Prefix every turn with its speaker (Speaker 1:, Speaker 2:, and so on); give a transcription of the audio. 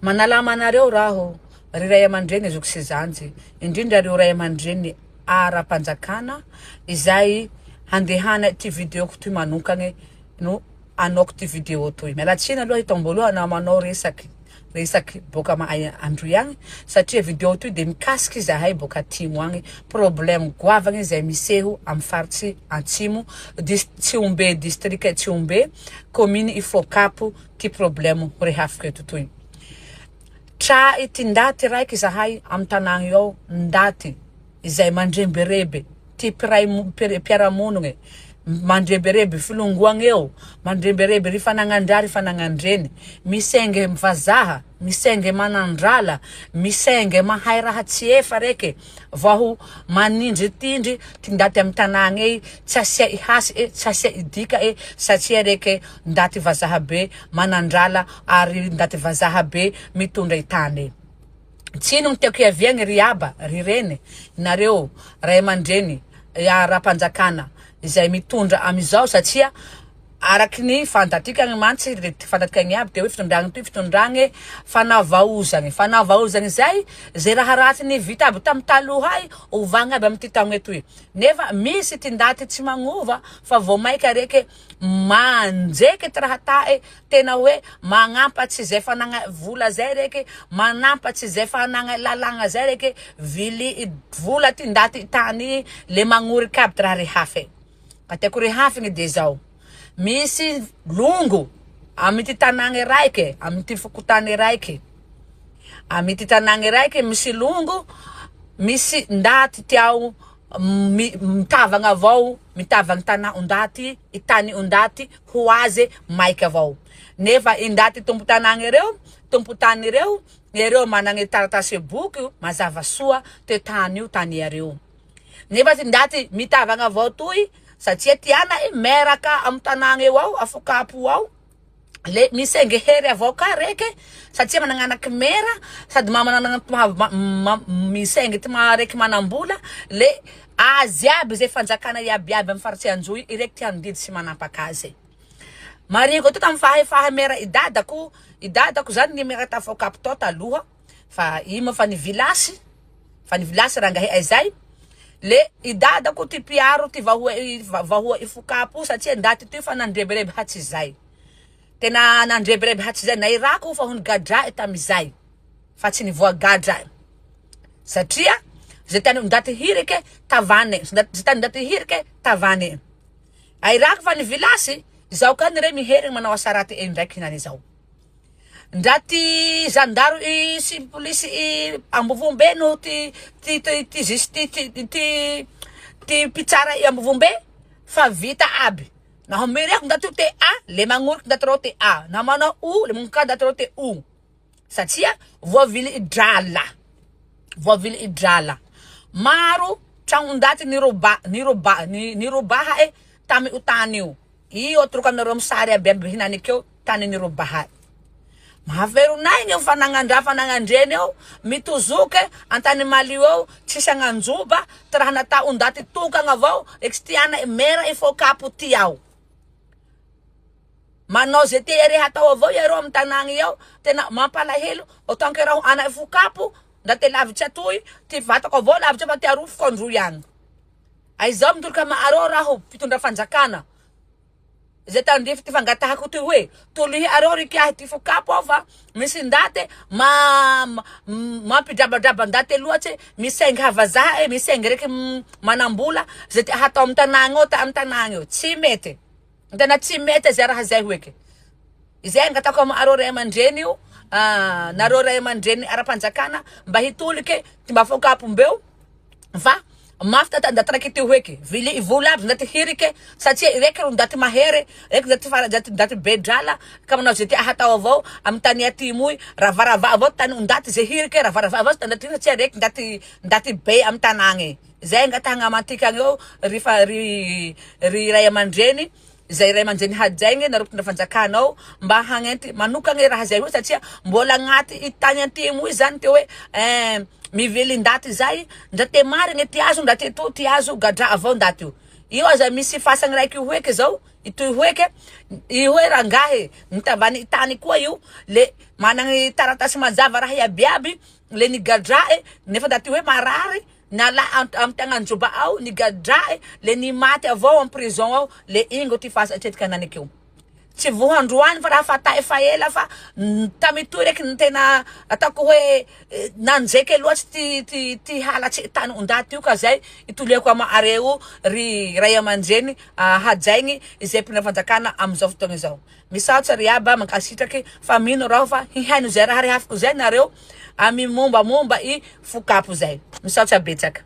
Speaker 1: Manalama anareo raho ry ray aman-dreny zoky sy zanjy, indrindra ireo ray aman-dreny ara-panjakana izay handehana ity video-ko toy manokagny no anaoko ty video toy. Miala tsiny aloha eto am-boalohany aho manao resaky resaky boaka Androy agny satria video toy de mikasiky izahay boaka atimo agny, problème goavagny izay miseho amy faritsy antsimo, dis- Tsihombe district Tsihombe, commune Ifokapo ty problème ho rehafiko eto toy. Tra ity ndaty raiky zahay amy tanàgna io ao, ndaty izay mandrebireby ty mpiray mpiara-monogny, mandrebireby filongoagna eo, mandrebireby ry fanagnan-dra ry fanagnan-dreny, misenge vazaha, misenge manan-drala, misenge mahay raha tsy efa reke, vaho manindritindry ty ndaty amy tanàgna ey, tsy asia i hasy e, tsy asia i dika e, satria reke ndaty vazaha be manan-drala ary ndaty vazaha be mitondra i tany ey. Tsy ino ny tiako hiaviagny ry aba, ry reny, nareo ray aman-dreny ara-panjakana izay mitondra amizao satria araky ny fantatrikagny mantsy ry fantatrikagny aby de hoe fitondragny toy fitondragny fanavaozagny, fanavaozagny zay ze raha ratsy nivita aby tamy taloha ay ovagna aby amity taogno etoy nefa misy ty ndaty tsy magnova fa vao maika reke manjeky ty raha ata'e tena hoe magnampatsy zay fanagna vola zay reke, manampatsy zay fanagna lalàgna zay reke, vili vola ty ndaty tany le magnoriky aby ty raha rehafe. Ka tiako rehafigny de zao, misy longo amity tanàgna raike, amity fokontany raiky, amity tanàgna raiky misy longo, misy ndaty tiao mitavagna avao, mitavagna tanà ondaty, tany ondaty ho aze maiky avao. Nefa i ndaty tompon-tanàgna reo, tompon-tany reo, ereo managny taratasy boky mazava soa te tany io tany iareo. Nefa ty ndaty mitavagna avao toy satria ty ana maire ka amy tanàgna eo ao, afokapo ao, le misenge hery avao ka reke satria managnanaky maire sady misenge ty maha raiky manam-bola le azy aby zay fanjakana iaby iaby amy faritsy Anjohy iraiky ty handidy sy manampaka azy. Marihiko to tamy fahefaha maire i dadako, i dadako zany ny maire tafokapo tao taloha fa i moa fa nivilasy, fa nivilasy rangahy ay zay, le i dadako ty mpiaro ty vahoa vahoa Ifokapo satria ndaty ty fa nandrebireby hatrizay, tena nandrebireby hatrizay, na irako fa ho nigadra'e tamizay fa tsy nivoagadra satria ze tany ndaty hirike tavane, ze tany ndaty hirike tavane. Airako fa nivilasy, izao ka nire miherigny manao asa raty eo ndraiky hinany izao. Ndra ty zandaro i sy polisy i Ambovombe noho ty ty ty ty justice ty ty ty mpitsara i Ambovombe fa vita aby. Naho mirehako ndaty io te A le magnoriky ndaty reo te A, naho manao O le magnorika ndaty reo te O. Satria voavily drala, voavily drala. Maro tragnondaty niroba niroba nirobaha'e tamy io tany io. Io atoroko aminareo amy sary aby aby hinanikeo tany nirobaha'e. Mahaveron'aigny io fanagnan-draha fanagnan-dreny eo, mitozoke antany malio eo, tsisy agnanjoba, ty raha natao ndaty tokagna avao, eky ty ana mera ifôkapo ty ao. Manao ze tia iareo hatao avao iareo amy tanàgna eo, tena mampalahelo, autant que raho ana ifôkapo, ndra te lavitsy atoy, ty vatako avao lavitsy fa ty arofoko androy agny. Aizao mitoroka ama'areo raho mpitondra fanjakana. Zay tandrify ty fangatahako ty hoe tolohy areo ry kiahy ty fokapo ao fa misy ndaty ma mampidrabadraba ndaty loatse misengy havazaha e misengy reky manambola zay ty hatao amy tanàgna eo ta amy tanàgna eo tsy mety tena tsy mety zay raha zay hoeky izay angatako amareo ray aman-dreny io nareo ray aman-dreny ara-panjakana mba hitolike ty mba fokapo mbeo fa mafy tata ndaty raiky ty hoeky vily vola aby ndaty hirike satria raiky ro ndaty mahery raiky ndaty fara ndaty ndaty be drala ka manao ze tia hatao avao amy tany atimo io ravarava avao tany ndaty ze hirike ravarava avao tany ndaty satria raiky ndaty ndaty be amy tanàgna zay angatahagna amantika eo ry fa ry ry ray aman-dreny zay ray aman-dreny hajaigny nareo mpitondra fanjakana ao mba hagnenty manokagna raha zay hoe satria mbola agnaty i tany antimo io zany te hoe mivily ndaty zay ndra te marigny ty azo ndra te to ty azo gadra avao ndaty io io aza misy fasagny raiky io hoeky zao. Itoy hoeke, io hoe rangahy nitavany tany koa io le managny taratasy mazava raha iaby iaby le nigadra'e nefa ndaty hoe marary nala amy tagnanjoba ao nigadra'e le nimaty avao am prison ao le ingo ty fahasatretiky ananikeo. Tsy voa androany fa raha fata'e fa ela fa tamy toy reky ny tena ataoko hoe nanjeke loatsy ty ty ty halatsy tany ondaty io ka zay itoliako ama'areo ry ray aman-dreny hajaigny izay mpitondra fanjakana amizao fotoagna izao. Misaotsa ry aba mankasitraky fa mino raho fa hihaino izay raha rehafiko zay nareo amy mombamomba i fokapo zay. Misaotsa betsaka.